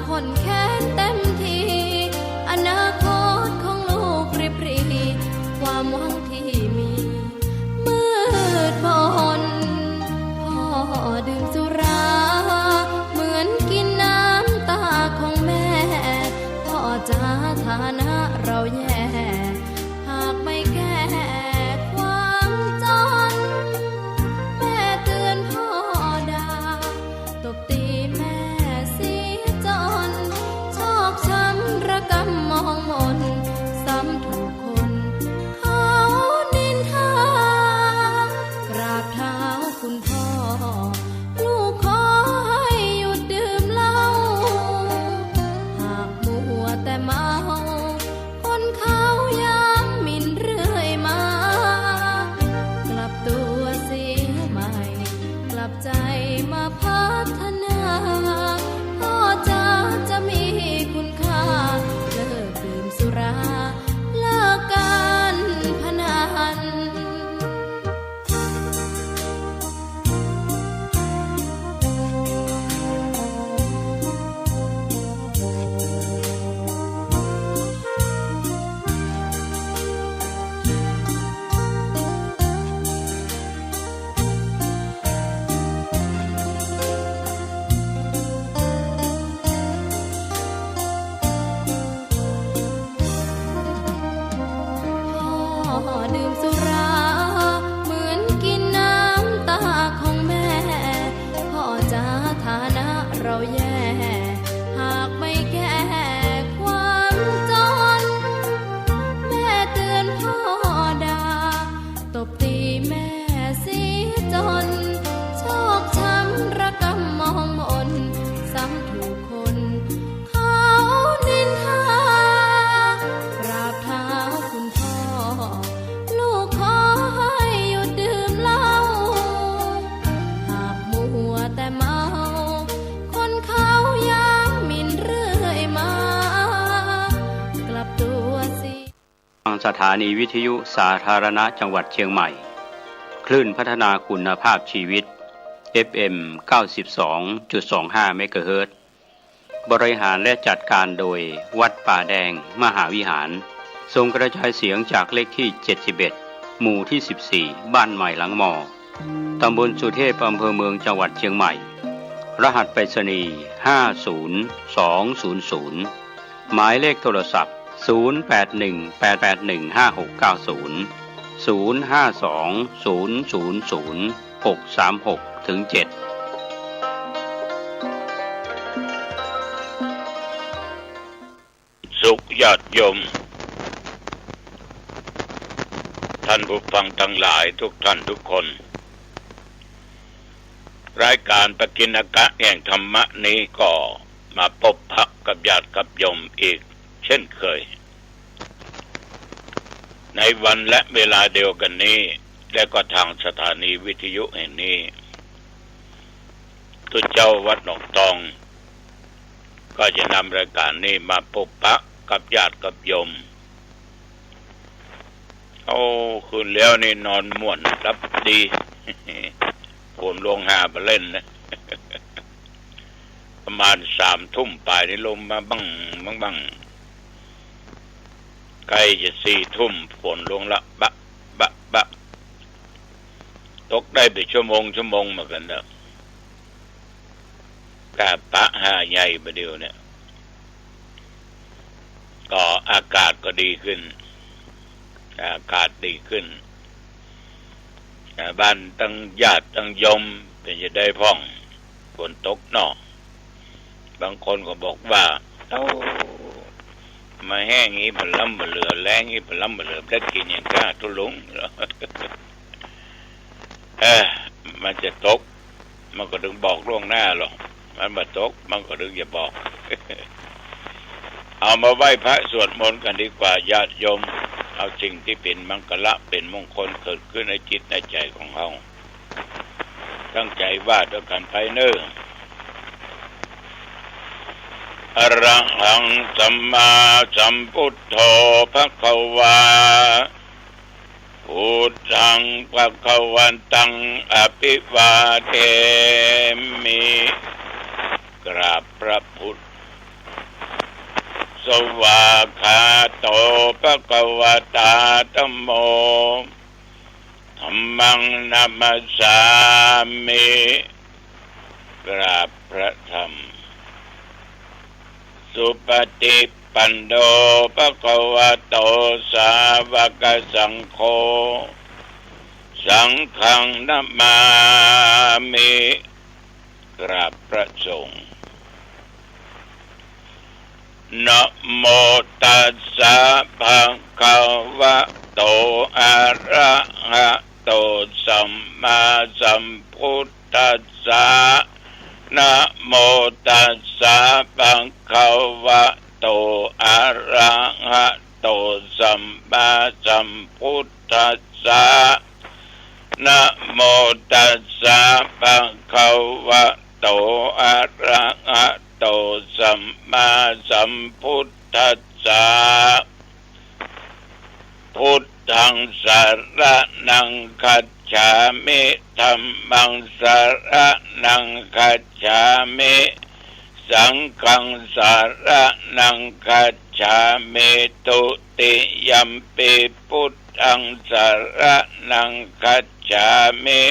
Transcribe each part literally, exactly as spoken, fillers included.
ข้นแค้นเต็มที อนาคตของลูกริบหรี่ ความหวังที่มี มืดมน พ่อดื่มสุรา เหมือนกินน้ำตาของแม่ พ่อจ๋า ฐานะเราแย่ หากไม่แก้ความจน แม่เตือนพ่อด่า ตบตีแม่เสียจน ชอกช้ำระกำมองมน ซ้ำถูกคนเขานินทา กราบเท้าคุณพ่อ ลูกขอให้หยุดดื่มเหล้า หากมัวแต่เมา คนเขาย้ำหมิ่นเรื่อยมา กลับตัวเสียใหม่ กลับใจมาพัฒนา พ่อจ๋า จะมีคุณค่า เลิกดื่มสุรา เลิกการพนัน พ่อดื่มสุรา เหมือนกินน้ำตาของแม่ พ่อจ๋า ฐานะเราแย่ หากไม่แก้ความจน แม่เตือนพ่อด่า ตบตีแม่เสียจน ชอกช้ำระกำมองมน ซ้ำถูกคนเขานินทา กราบเท้าคุณพ่อ ลูกขอให้หยุดดื่มเหล้า หากมัวแต่เมา คนเขาย้ำหมิ่นเรื่อยมา กลับตัวเสีย ทางสถานีวิทยุสาธารณะจังหวัดเชียงใหม่ คลื่นพัฒนาคุณภาพชีวิต เอฟเอ็ม เก้าสิบสองจุดสองห้า เมกะเฮิรตซ์ บริหารและจัดการโดยวัดป่าแดงมหาวิหาร ส่งกระจายเสียงจากเลขที่ เจ็ดสิบเอ็ด หมู่ที่ สิบสี่ บ้านใหม่หลังมอ ตำบลสุเทพ อำเภอเมือง จังหวัดเชียงใหม่ รหัสไปรษณีย์ ห้าศูนย์สองศูนย์ศูนย์ หมายเลขโทรศัพท์ ศูนย์แปดหนึ่ง แปดแปดหนึ่ง ห้าหกเก้าศูนย์ ศูนย์ห้าสอง ศูนย์ศูนย์ศูนย์ หกสามหก ถึง เจ็ด สุขญาติโยม ท่านผู้ฟังทั้งหลายทุกท่านทุกคน รายการปกิณกะแห่งธรรมะนี้ก็มาพบปะกับญาติกับโยมอีกเช่นเคย ในวันและเวลาเดียวกันนี้ และก็ทางสถานีวิทยุแห่งนี้ ตุ๊เจ้าวัดหนองตอง ก็จะนำรายการนี้มาพบปะกับญาติกับโยม โอ้ คืนแล้วนี่นอนม่วนหลับดี ฝนลงหาบ่เล่นนะ ประมาณสามทุ่มปลายนี่ลมมาบั้งบั้งบั้ง ใกล้จะสี่ทุ่มฝนลงละ บะ บะ บะ ตกได้เป็นชั่วโมงชั่วโมงเหมือนกันนะ กาปะหาใหญ่บ่าเดี่ยวเนี่ย ก็อากาศก็ดีขึ้น อากาศดีขึ้น อ่า บ้านตังญาติตังโยมเป๋นจะใดพ่อง ฝนตกเนาะ บางคนก็บอกว่า เอ้า มาแห้งอี้บ่ล้ำบ่เหลือ แล้งอี้บ่ล้ำบ่เหลือ จะกิ๋นหยังก้าตุ๊ลุง เออ มันจะตก มันก็ต้องบอกล่วงหน้าลอ มันบ่ตก มันก็ต้องจะบอก เอามาไหว้พระสวดมนต์กันดีกว่า ญาติโยม เอาสิ่งตี้เป๋นมังคละ เป๋นมงคลเกิดขึ้นในจิตในใจ๋ของเฮา ตั้งใจ๋ว่าตวยกั๋นไปเน่อ อะระหังสัมมาสัมพุทโธ ภะคะวา พุทธัง ภะคะวันตัง อะภิวาเทมิ กราบพระพุทธ สวากขาโต ภะคะวะตา ธัมโม ธัมมัง นะมัสสามิ กราบพระธรรม สุปฏิปันโน ภะคะวะโต สาวกสังโฆ สังฆัง นะมามิ กราบพระสงฆ์ นะโมตัสสะ ภะคะวะโต อะระหะโต สัมมาสัมพุทธัสสะ นะโมตัสสะ ภะคะวะโต อะระหะโต สัมมาสัมพุทธัสสะ นะโมตัสสะ ภะคะวะโต อะระหะโต สัมมาสัมพุทธัสสะ พุทธัง สะระณัง คัจฉามิ ธัมมัง สะระณัง คัจฉามิ สังฆัง สะระณัง คัจฉามิ ตุติยัมปิ พุทธัง สะระณัง คัจฉามิ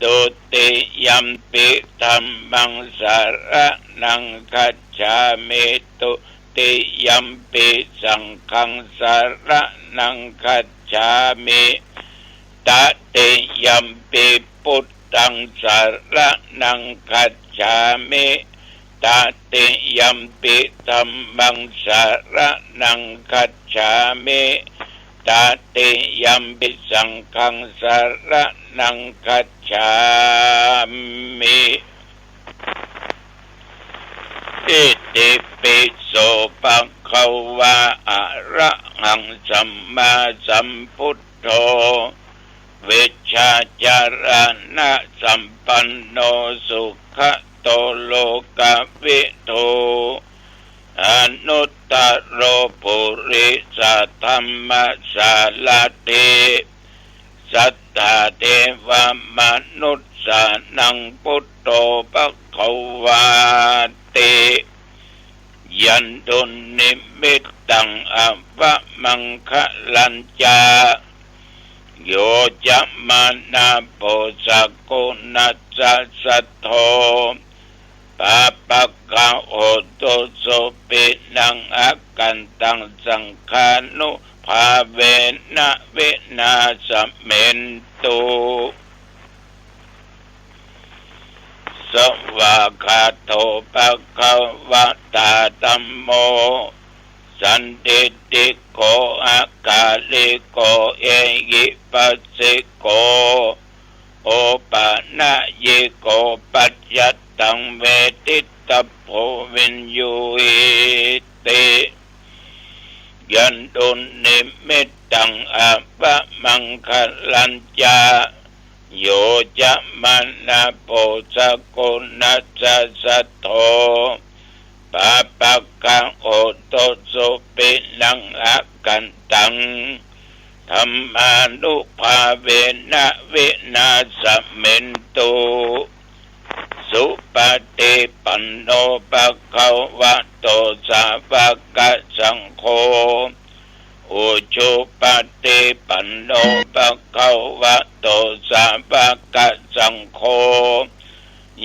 ตุติยัมปิ ธัมมัง สะระณัง คัจฉามิ ตุติยัมปิ สังฆัง สะระณัง คัจฉามิ ตติยัมปิ พุทธัง สะระณัง คัจฉามิ ตติยัมปิ ธัมมัง สะระณัง คัจฉามิ ตติยัมปิ สังฆัง สะระณัง คัจฉามิ อิติปิโส ภะคะวะ อะระหัง สัมมาสัมพุทโธ วิชชาจารณะสัมปันโน สุขะโต โลกะวิทู อนุตตะโร ปุริสะธัมมะสารัตถิ สัตถาเทวะมนุสสานัง พุทโธ ภะคะวาติ ยันตุนนิมิตตัง อะวะมังคะลัญจะ โย จะมะนะ โพ สะกุณัสสะ สัทโธ ปาปะกะ โหตุ สุปินัง อะกันตัง สังฆานุภาเวนะ วินาสะเมนตุ สวากขาโต ภะคะวะตา ธัมโม สันทิฏฐิโก อะกาลิโก เอหิปัสสิโก โอปะนะยิโก ปัจจัตตัง เวทิตะโพ วิญญูหิติ ยันตุนนิมิตตัง อะวะมังคะลัญจะ โย จะมะนะ โพ สะกุณัสสะ สัทโธ ปาปะกะ โหตุ สุปินัง อะกันตัง ธัมมานุภาเวนะ วินาสะเมนตุ สุปะฏิปันโน ภะคะวะโต สาวะกะสังโฆ อุจุปะฏิปันโน ภะคะวะโต สาวะกะสังโฆ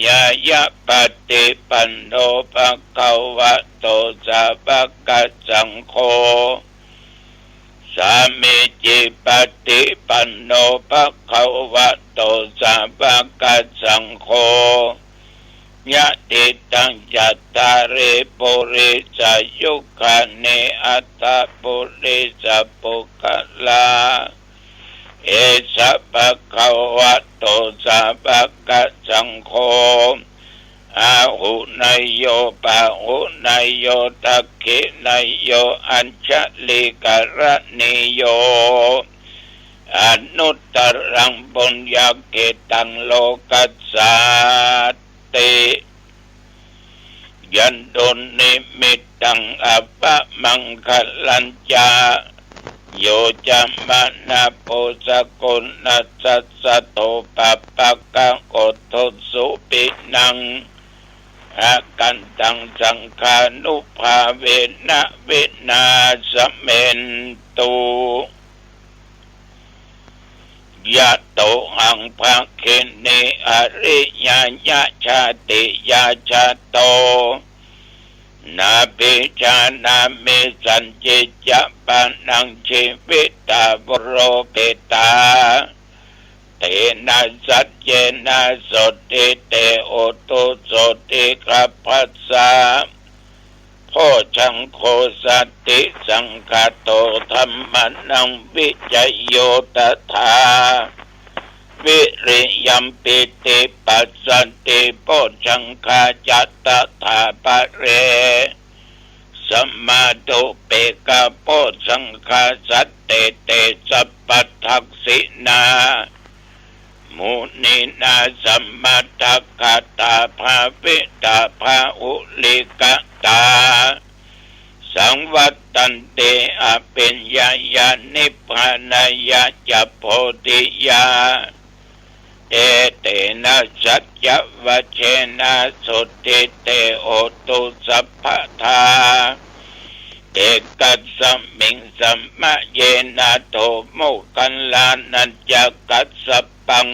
ญาญะปะฏิปันโน ภะคะวะโต สาวะกะสังโฆ สามีจิปะฏิปันโน ภะคะวะโต สาวะกะสังโฆ ยะติตัง จัตตาริ ปุริสายุคานิ อัตถะ ปุริสะปุคคละ เอสะ ภะคะวะโต สาวะกะสังโฆ อาหุเนยโย ปาหุเนยโย ทักขิเนยโย อัญชะลีกะรณีโย อนุตตะรัง ปุญญะเขตัง โลกัสสาติ ยันตุนนิมิตตัง อะวะมังคะลัญจะ โย จะมะนะ โพ สะกุณัสสะ สัทโธ ปาปะกะ โหตุ สุปินัง อาคันตัง สังฆานุภาเวนะ วินาสเมนตุ ยะโตหัง ภะคินี อริยายะ ชาติยา ชาโต นาภิชานามิ สัญญิจจะ ปะนัง ชีวิตา วโร เปตา เตนะ สัจเจนะ โสตถิ เต โหตุ โสตถิ ขัพพะสสะ โพชฌังโค สัตถิสังฆาโต ธัมมานัง วิจโย ตถา วิริยัม ปีติ ปัสสัตถิ โพชฌังคายะ ตถา ปะเร สมาธุ เปกขะ โพชฌังคา สัตเต เต สัพพะทักขิณา มุนีนา สมะทะกะตา ภาวิตา ภาหุลิกะตา สังวัตตันติ อภิญญายะ นิพพานายะ จะ โพธิยา เอเตนะ สัจจวัจเจนะ โสตถิ เต โหตุ สัพพะทา เอกัสสมิง สมะเยนะ โท โมคคัลลานะ จะ กัสสปัง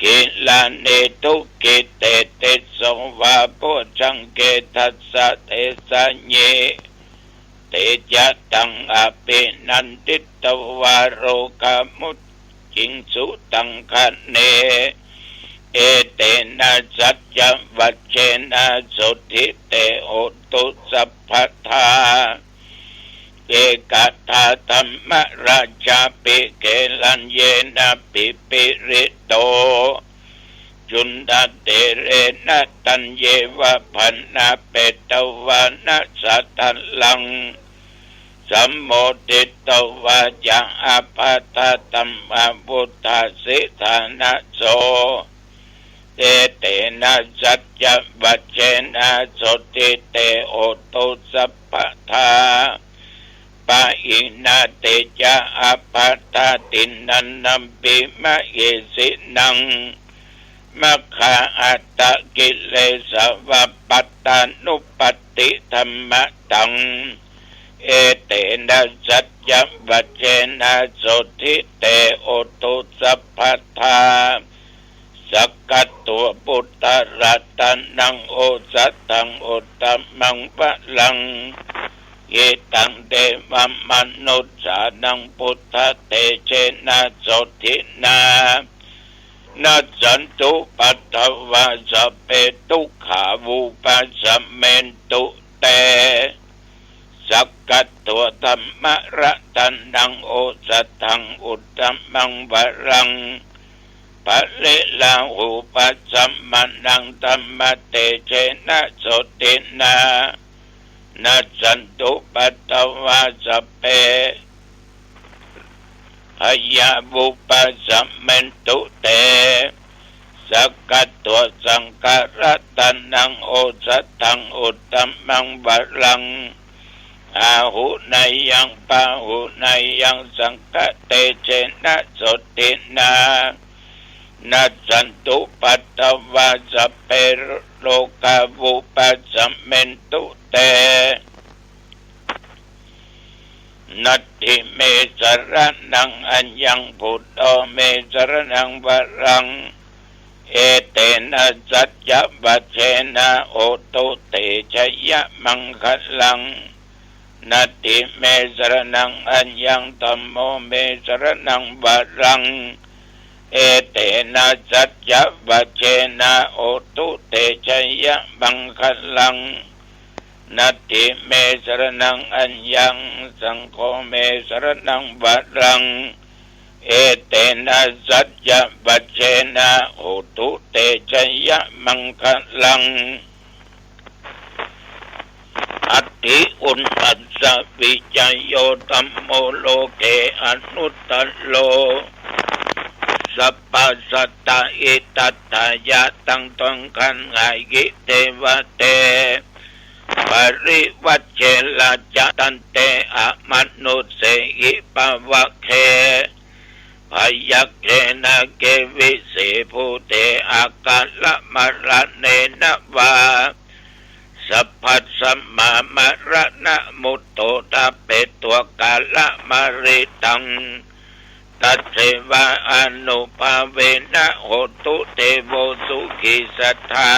ขีลานิ ทุกขิเต ติสโส วา โพชฌังเก ทัสสะ เทสะยิ เตจะตัง อภินันทิตวา โรกามุจจิงสุตัง คะเน เอเตนะ สัจจวัจเจนะ โสตถิ เต โหตุ สัพพะทา เอกทาธัมมราชาปิ เกลัญเยนะ ปิปิริโต จุณฑะเถเรนะ ตัญเยวะ ภะนะเปตวานะ สะทะลัง สัมโมทิตวา จะ อาภาธาธัมมา วุฑฒาสิทานะโส เอเตนะ สัจจวัจเจนะ โสตถิ เต โหตุ สัพพะทา ปะหินา เตจะ อาภาธา ติณณัมปิ มะเหสินัง มัคคาอัตตะ กิเลสะวะ ปัตตานุปัตติธัมมะตัง เอเตนะ สัจจวัจเจนะ โสตถิ เต โหตุ สัพพะทา สักขะโต พุทธะรัตะนัง โอสะถัง อุตตะมัง วะรัง หิตัง เตวะมะนุสสานัง พุทธะเตเจนะ โสตถินา นัสสันตุ ปัตตะวา สัพเพ ทุกขา วุปัสสะเมนตุ เต สักขะโต ธัมมะรัตะนัง โอสะถัง อุตตะมัง วะรัง ปะริลาหูปัสสะมะนัง ธัมมะเตเจนะ โสตถินา นัสสันตุ ปัตตะวา สัพเพ พยา วุปัสสะเมนตุ เต สักขะโต สังฆะรัตะนัง โอสะถัง อุตตะมัง วะรัง อาหุเนยัง ปาหุเนยัง สังฆะเตเจนะ โสตถินา นัสสันตุ ปัตตะวา สัพเพ โรกา วุปัสสะเมนตุ เต นัตถิเม สะระณัง อัญญัง พุทโธ เม สะระณัง วะรัง เอเตนะ สัจจวัจเจนะ โหตุ เตชะยะมังคะลัง นัตถิเม สะระณัง อัญญัง ธัมโม เม สะระณัง วะรัง เอเตนะ สัจจวัจเจนะ โหตุ เตชะยะมังคะลัง นัตถิเม สะระณัง อัญญัง ธัมโม เม สะระณัง วะรัง เอเตนะ สัจจวัจเจนะ โหตุ เตชะยะมังคะลัง อัตถิอุตตัสสะ วิจโย ธัมโม โลเก อนุตตะโร สัพพะสัตตะ หิตัตถายะ ตัง ตัง ขันหาหิ เทวะเต ปริวัจเช ราชะ ตันเต อมนุสเสหิ ปะวะเก ภ ยักเข นาเก วิเศษภูเต อาการะมะระเณนะวา สัพพัสสะมะมะระณะมุตโต ทะเปตัวกาละมะริตัง ตัสเสวะอานุภาเวนะ โหตุเตโวสุขีสัตถา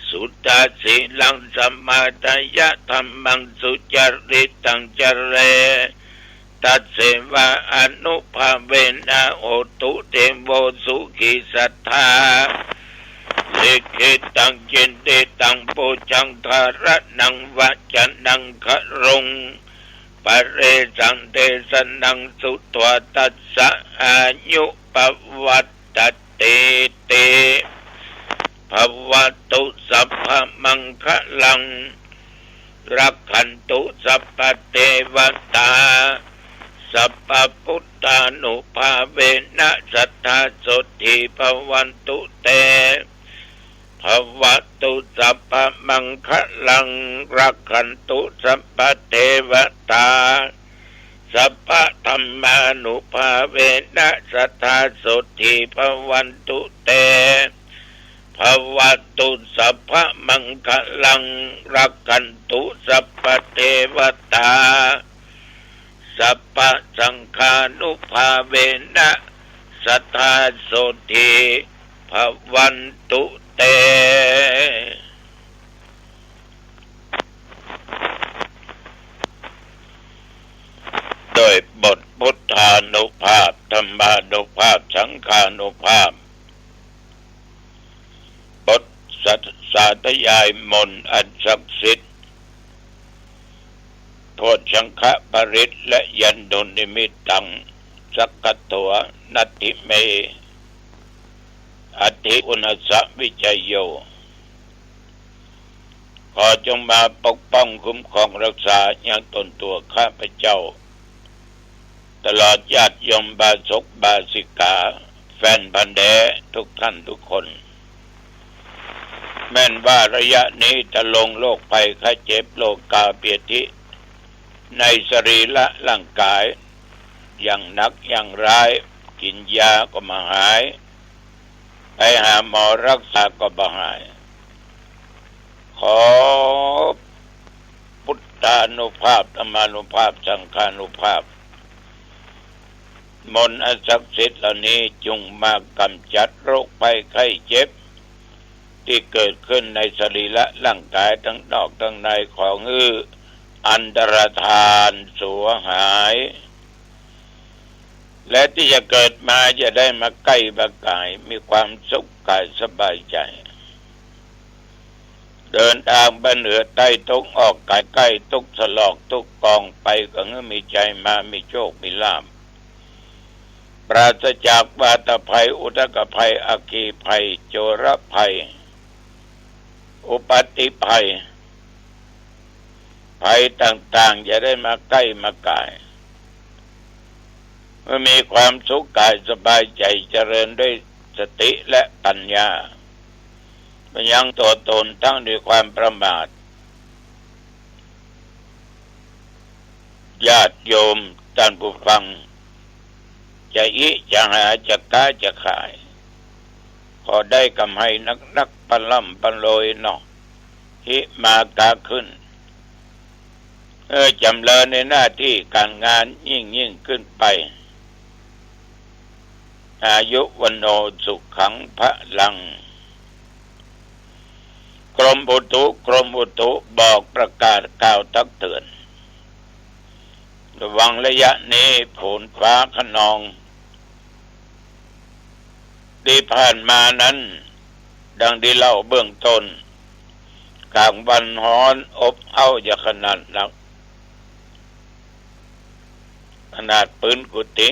สุตตะสีลังสะมาทะยะ ธัมมังสุจาริตังจะเร ตัสเสวะอานุภาเวนะ โหตุเตโวสุขีสัตถา สิกขิตัง จินติตัง ปูชาธารณัง วะจะนังคะรุง ปะเรสัง เตสะนัง สุตวา ทัสสะ อายุ ปะวัต ตะเต เต ภะวะตุ สัพพะมังคะลัง รักขันตุ สัพพะเตวะตา สัพพะพุทธานุภาเวนะ สัตถาโสตถี ภะวันตุ เต ภะวะตุ สัพพะมังคะลัง รักขันตุ สัพพะเตวะตา สัพพะธัมมานุภาเวนะ สัตถาโสตถี ภะวันตุ เต ภะวะตุ สัพพะมังคะลัง รักขันตุ สัพพะเตวะตา สัพพะสังฆานุภาเวนะ สัตถาโสตถี ภะวันตุ เต โดยบทพุทธานุภาพ ธัมมานุภาพ สังฆานุภาพ บทสาธยายมนต์อันศักดิ์สิทธิ์ โพชฌังคปริตร และยันตุนิมิตตัง สักขะโถ นัตถิเม อัตถิอุณาสสะวิชชโย ขอจงมาปกป้องคุ้มครองรักษายังตนตั๋วข้าพเจ้า ตลอดญาติโยมอุบาสกอุบาสิกา แฟนพันธุ์แท้ทุกท่านทุกคน แม่นว่าระยะนี้ทะลวงโรคภัยไข้เจ็บ โรคาพยาธิ ในสรีระร่างกาย อย่างหนักอย่างร้าย กินยาก็บ่หาย ไปหาหมอรักษาก็บ่หาย ขอพุทธานุภาพ ธัมมานุภาพ สังฆานุภาพ มนต์อันศักดิ์สิทธิ์เหล่านี้จงมากำจัดโรคภัยไข้เจ็บ ตี้เกิดขึ้นในสรีระร่างกายตังนอกตังใน ขอหื้ออันตรธานสูญหาย และตี้จะเกิดมาจะได้มาใก้มาก๋าย มีความสุขก๋ายสบายใจ๋ เดินตางไปเหนือใต้ ตะวันออกก๋ายใก้ ตะวันออกตะวันออก ก๋องไป ขอหื้อมีใจ๋มา มีโชคมีลาภ ปราศจากวาตภัย อุทกภัย อัคคีภัย โจรภัย อุปัตติภัย ภัยต่างๆ อย่าได้มาใก้มาก๋าย เมื่อมีความสุขก๋ายสบายใจ๋ เจริญด้วยสติและปัญญา บ่ยังตั๋วต๋นทั้งด้วยความประมาท ญาติโยมต้านผู้ฟัง จะอิจะหา จะก๊าจะขาย ขอได้กำไรนักๆ ปะล่ำปะรวยเนาะ หิมากาขึ้น เออ จ๋ำเริญในหน้าตี้ก๋านงานยิ่งๆ ขึ้นไป อายุ วัณโณ สุขัง พะลัง กรมอุตุ กรมอุตุบอกประกาศกล่าวตักเตื๋อน ระวังระยะนี้ฝนฟ้าคะนอง ตี้ผ่านมานั้น ดังตี้เล่าเบื้องต้น ก๋างวันฮ้อนอบอ้าวอย่างขนาดนัก ขนาดปื๊นกุฏิ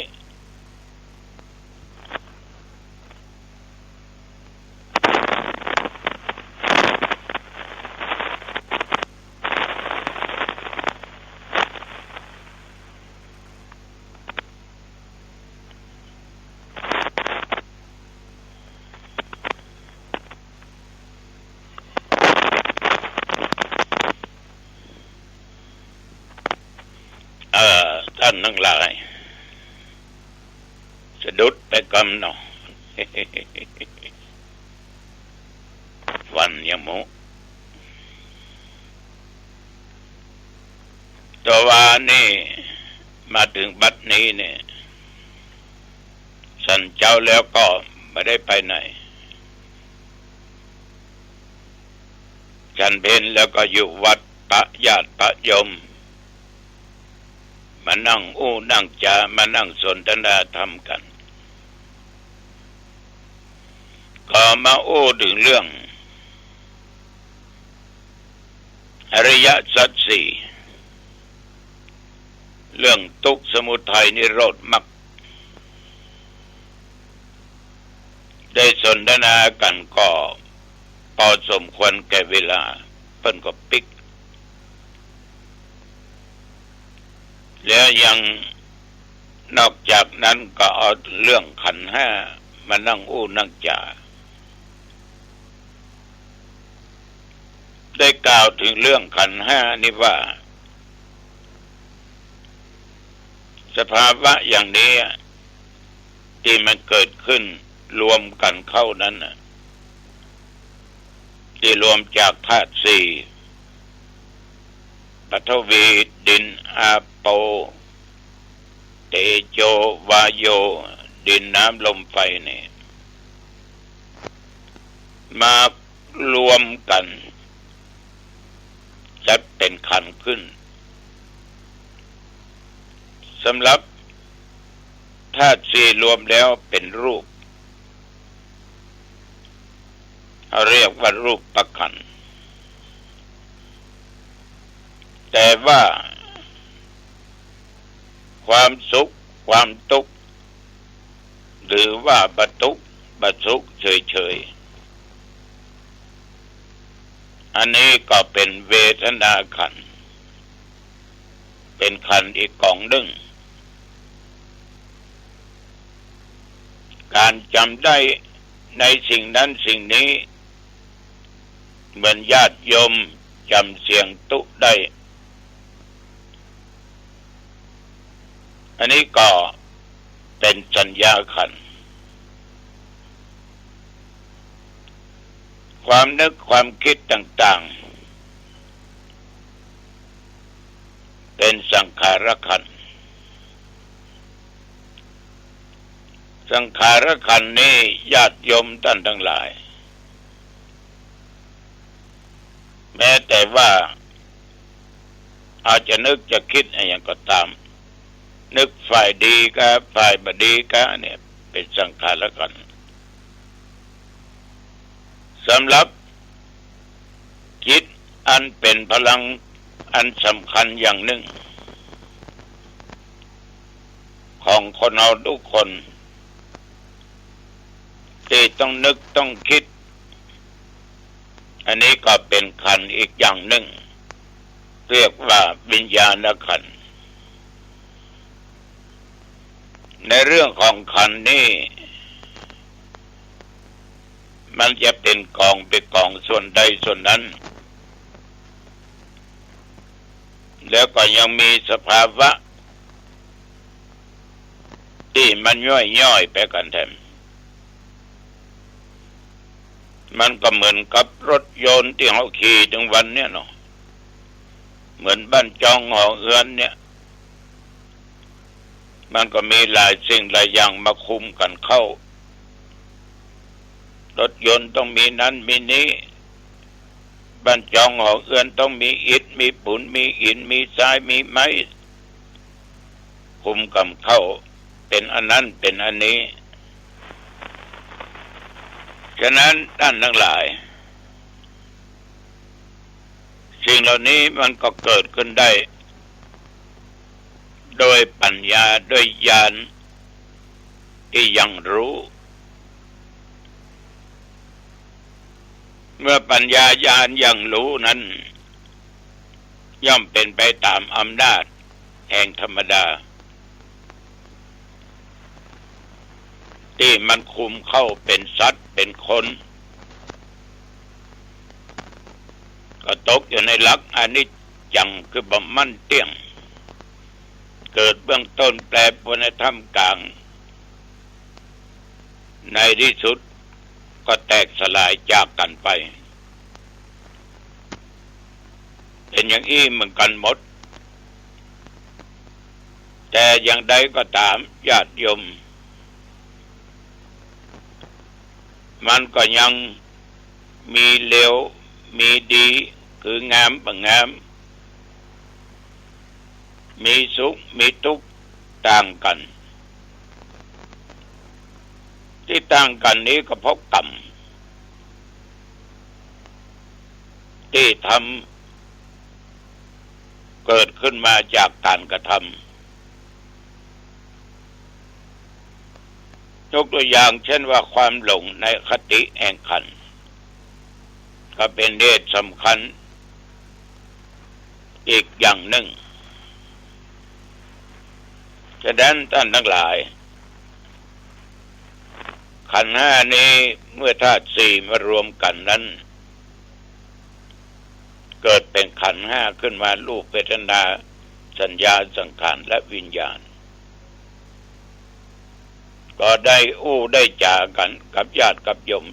เอ่อ ต้านตังหลาย สะดุดไปกำเนาะ ฟันยังหมู แต่ว่านี่ มาเถิงบัดนี้เนี่ย ฉันเจ๊าแล้วก็บ่ได้ไปไหน ฉันเพลแล้วก็อยู่วัดปะญาติปะโยม มานั่งอู้นั่งจ๋า มานั่งสนทนาธรรมกั๋น ก็มาอู้เถิงเรื่อง อริยสัจสี่ เรื่องทุกข์ สมุทัย นิโรธ มรรค ได้สนทนากั๋นก็พอสมควรแก่เวลา เปิ้นก็ปิ๊ก แล้วยังนอกจากนั้นก็เอาเรื่องขันธ์ห้ามานั่งอู้นั่งจ๋า ได้กล่าวเถิงเรื่องขันธ์ห้านี้ว่า สภาวะอย่างนี้ตี้มันเกิดขึ้นรวมกั๋นเข้านั้นน่ะ ตี้รวมจากธาตุสี่ ปฐวี ดิน อาโป เตโจ วาโย ดิน น้ำ ลม ไฟ นี่ มารวมกั๋น จัดเป๋นขันธ์ขึ้น สำหรับธาตุสี่รวมแล้วเป๋นรูป เขาเรียกว่ารูปขันธ์ แต่ว่าความสุข ความตุ๊กข์ หรือว่าบ่ตุ๊กบ่สุขเฉยๆ อันนี้ก็เป๋นเวทนาขันธ์ เป๋นขันธ์อีกก๋องนึ่ง ก๋านจ๋ำได้ในสิ่งนั้นสิ่งนี้ เหมือนญาติโยมจ๋ำเสียงตุ๊ได้ อันนี้ก็เป๋นสัญญาขันธ์ ความนึกความกึ๊ดต่างๆ เป๋นสังขารขันธ์ สังขารขันธ์นี้ญาติโยมต้านตังหลาย แม้แต่ว่า อาจจะนึกจะกึ๊ดอะหยังก็ต๋าม นึกฝ่ายดีกา ฝ่ายบ่ดีกา เนี่ย เป๋นสังขารขันธ์ สำหรับจิตอันเป๋นพลังอันสำคัญอย่างนึ่ง ของคนเฮาทุกคน ตี้ต้องนึกต้องกึ๊ด อันนี้ก็เป๋นขันธ์อีกอย่างนึ่ง เรียกว่าวิญญาณขันธ์ ในเรื่องของขันธ์นี้ มันจะเป๋นก๋องเป๋นก๋องส่วนใดส่วนนั้น แล้วก็ยังมีสภาวะตี้มันย่อยๆ ไปกั๋นแถม มันก็เหมือนกับรถยนต์ตี้เฮาขี่ตึงวันเนี่ยเนาะ เหมือนบ้านจองหอเฮือนเนี่ย มันก็มีหลายสิ่งหลายอย่างมาคุมกั๋นเข้า รถยนต์ต้องมีนั้นมีนี้ บ้านจองหอเฮือนต้องมีอิฐ มีปูน มีหิน มีทราย มีไม้ คุมกั๋นเข้า เป๋นอันนั้นเป๋นอันนี้ ฉะนั้นต้านตังหลาย สิ่งเหล่านี้มันก็เกิดขึ้นได้ โดยปัญญา โดยญาณตี้ยังฮู้ เมื่อปัญญาญาณยังฮู้นั้น ย่อมเป๋นไปต๋ามอำนาจแห่งธรรมดา ตี้มันคุมเข้าเป๋นสัตว์เป๋นคน ก็ตกอยู่ในหลักอนิจจัง คือบ่มั่นเตี้ยง เกิดเบื้องต้นแปรปรวนในท่ามกลาง ในตี้สุดก็แตกสลายจากกั๋นไป เป๋นอย่างอี้เหมือนกั๋นหมด แต่อย่างใดก็ต๋ามญาติโยม มันก็ยังมีเลว มีดี คืองามบ่งาม มีสุข มีตุ๊กข์ต่างกั๋น ตี้ต่างกั๋นนี้ก็เพราะกรรม ตี้ทำ เกิดขึ้นมาจากก๋านกระทำ ยกตั๋วอย่างเช่นว่าความหลงในคติแห่งขันธ์ ก็เป๋นเหตุสำคัญอีกอย่างนึ่ง ฉะนั้นต้านตังหลาย ขันธ์ห้านี้เมื่อธาตุสี่มารวมกั๋นนั้น เกิดเป๋นขันธ์ห้าขึ้นมา รูป เวทนา สัญญา สังขาร และวิญญาณ ก็ได้อู้ได้จ๋ากั๋นกับญาติกับโยม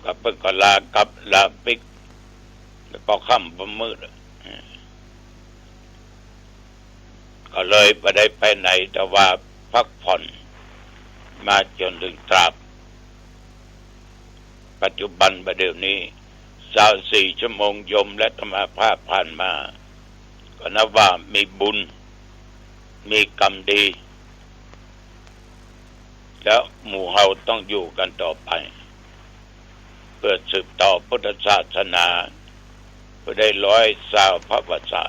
ก็เปิ้นก็ลากับลาปิ๊ก แล้วก็ค่ำพอมืด ก็เลยบ่ได้ไปไหน แต่ว่าพักผ่อนมาจ๋นเถิงตราบปัจจุบันบ่าเดี่ยวนี้ ซาวสี่ชั่วโมงโยมและอาตมาภาพผ่านมา ก็นับว่ามีบุญ มีกรรมดี แล้วหมู่เฮาต้องอยู่กั๋นต่อไป เปื้อสืบต่อพุทธศาสนา เปื้อได้ร้อยซาวพรรษา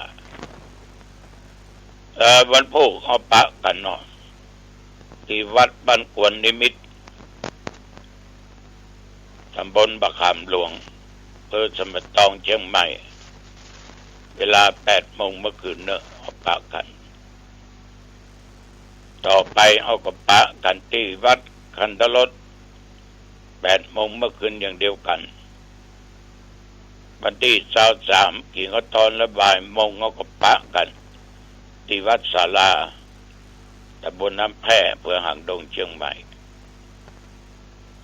เอ่อ วันพูกเฮาปะกั๋นเนาะ ตี้วัดบ้านกวนนิมิตร ต๋ำบลบ่าขามหลวง อำเภอสันป่าตอง เจียงใหม่ เวลาแปดโมงเมื่อคืนเนาะ เฮาปะกั๋น ต่อไปเฮาก็ปะกั๋นตี้วัดคันธรส แปดโมงเมื่อคืนอย่างเดียวกั๋น วันตี้ซาวสาม กิ๋นข้าวตอนแล้วบ่ายโมงเฮาก็ปะกั๋นตี้วัดศาลา ต๋ำบลน้ำแพร่ อำเภอหางดง เจียงใหม่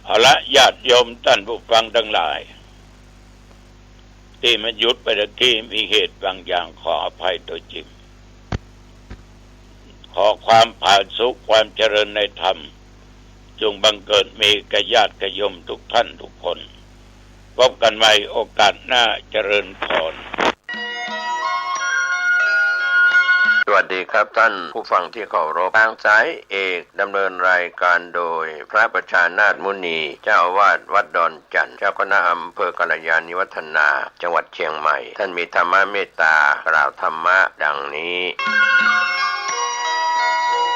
เอาละ ญาติโยมต้านผู้ฟังตังหลาย ตี้มันหยุดไปตะกี้มีเหตุบางอย่าง ขออภัยโตจริง ขอความผาสุก ความเจริญในธรรม จงบังเกิดมีแก่ญาติโยมทุกท่านทุกคน พบกั๋นใหม่โอกาสหน้า เจริญพร สวัสดีครับท่านผู้ฟังที่เคารพ ทางสายเอกดำเนินรายการโดยพระประชานาถมุนี เจ้าอาวาสวัดดอนจั่น เจ้าคณะอำเภอกัลยาณิวัฒนา จังหวัดเชียงใหม่ ท่านมีธรรมเมตตากล่าวธรรมะดังนี้